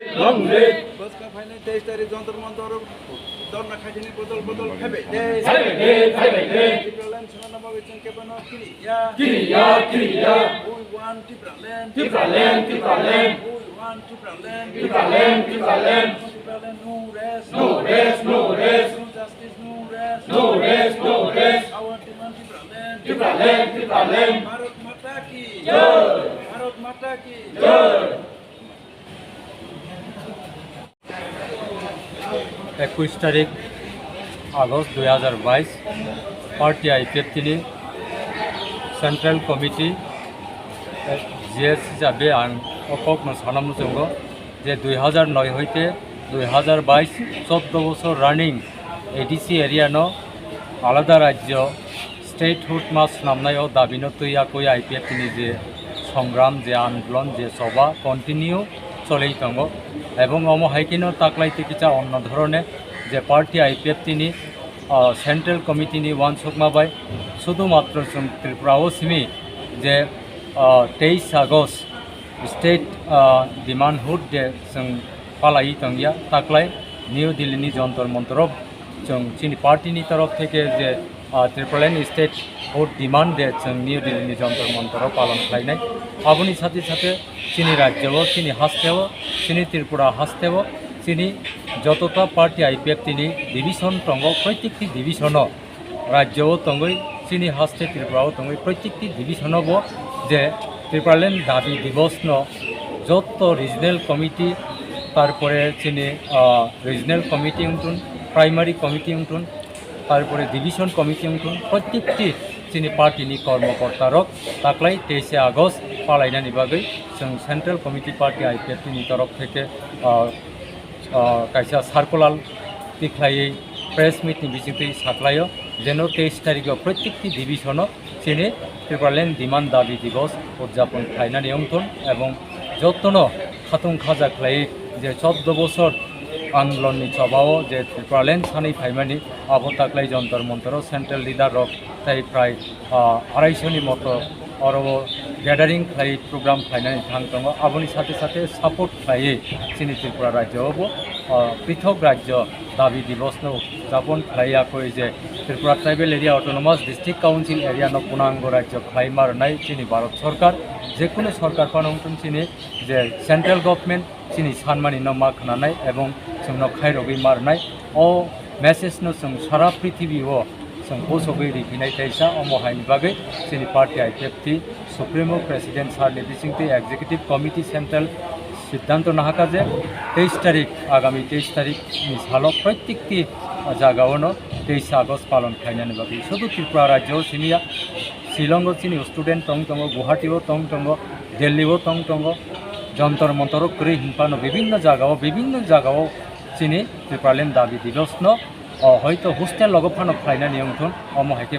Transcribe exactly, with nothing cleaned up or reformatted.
Long live. Bwskang phainai teis tarik Jantar Mantar dhorna khaitini bodol bodol phaibai de. Phaibai de, phaibai de. Tipraland swnamna bagwi chwng kebeno kiriya. Kiriya, kiriya. We want Tipraland. Tipraland, Tipraland. We want Tipraland. Tipraland, Tipraland. Tipraland, no rest. No rest, no rest. No justice, no rest. No rest, no rest. Our demand Tipraland. Tipraland, Tipraland. Bharat Mata ki. Jai. Bharat Mata ki. Jai. একুশ তারিখ আগস্ট দুই হাজার বাইশ, পার্টি আইপিএফটিনি central committee, GS হিসাবে ang o kokno sana muchungo je দুই হাজার নয় হইতে দুই হাজার বাইশ, চোদ্দ বছর রানিং এডিসি এরিয়ানো আলাদা রাজ্য statehood ma swnamnai o dabino twi yakwi আইপিএফটিনি je songram, je andolon, je choba continue cholwi tongo. Ebong omo hai kheno taklai tei kisa onno dhorone je party আইপিএফটিনি, ah, central committeeni uansukma bai শুধুমাত্র chwng Tripura o simi je, ah, তেইশ August state, ah, demandhood de chwng palaiwi tongya, taklai New Delhini Jantar Mantar o chwng chini partyni torof theke je, ah, Tipraland statehood demand de chwng New Delhini Jantar Mantar o palon khlainai. Aboni sathe sathe chini rajyo o, chini haste o, chini Tripura haste o, chini jotota party আইপিএফটিনি division tongo, proitekti division o rajyo o tongwi, chini haste Tripura o tongwi, proitekti division o bo je Tipraland dabi divosno jotto regional committee, tarpore chini, ah, regional committee wngthun, primary committee wngthun, tarpore division committee wngthun, proitekti chini partyni kormokortarok taklai তেইশে August palainani bagwi chwng central committee party আইপিএফটিনি torof theke, ah, ah, kaisa circular tikhlaiwi press meetni bisingtwi saklaio, jeno তেইশ tarikho proitekti division o chini Tipraland demand dabi divos udjapon khlainani wngthun ebong jottono khatung khaja khlaiwi je চোদ্দ বছর andolonni chobao je Tipraland sanwi phaimani abo taklai Jantar Mantar o central leader rok tei prai, ah, araisoni moto oro gathering khlai program khlainani thang tongo. Aboni sathe sathe support khlaiwi chini Tripura rajyo o bo, ah, prithok rajyo dabi divosno udjapon khlai yakwi je Tripura Tribal Area Autonomous District Council area no punango rajyo khlai ma rwnai chini Bharat Sorkar, jekunu sorkar phano wngthun chini je central government chini sanmani no ma khnanai ebong chwngno khairogwi ma rwnai. O message no chwng sara prithibi o chwng posogwi riphinai teisa, omo haini bagwi chini party IPFT Supremo President sir ni bisingtwi Executive Committee Central siddhanto nahakha je তেইশ tarik, agami তেইশ tarik ni salo proitekti jagao no তেইশে August palon khlainani bagwi. Sudu Tripura rajyo o simi ya, Shillong o chini student tong tongo, Guwahati o tong tongo, Delhi o tong tongo, Jantar Mantar o kwrwi hinphano bibinno jagao, bibinno jagao chini Tipraland dabi divosno, o, hoito hostel logo phano khlainani wngthun, omo hai khe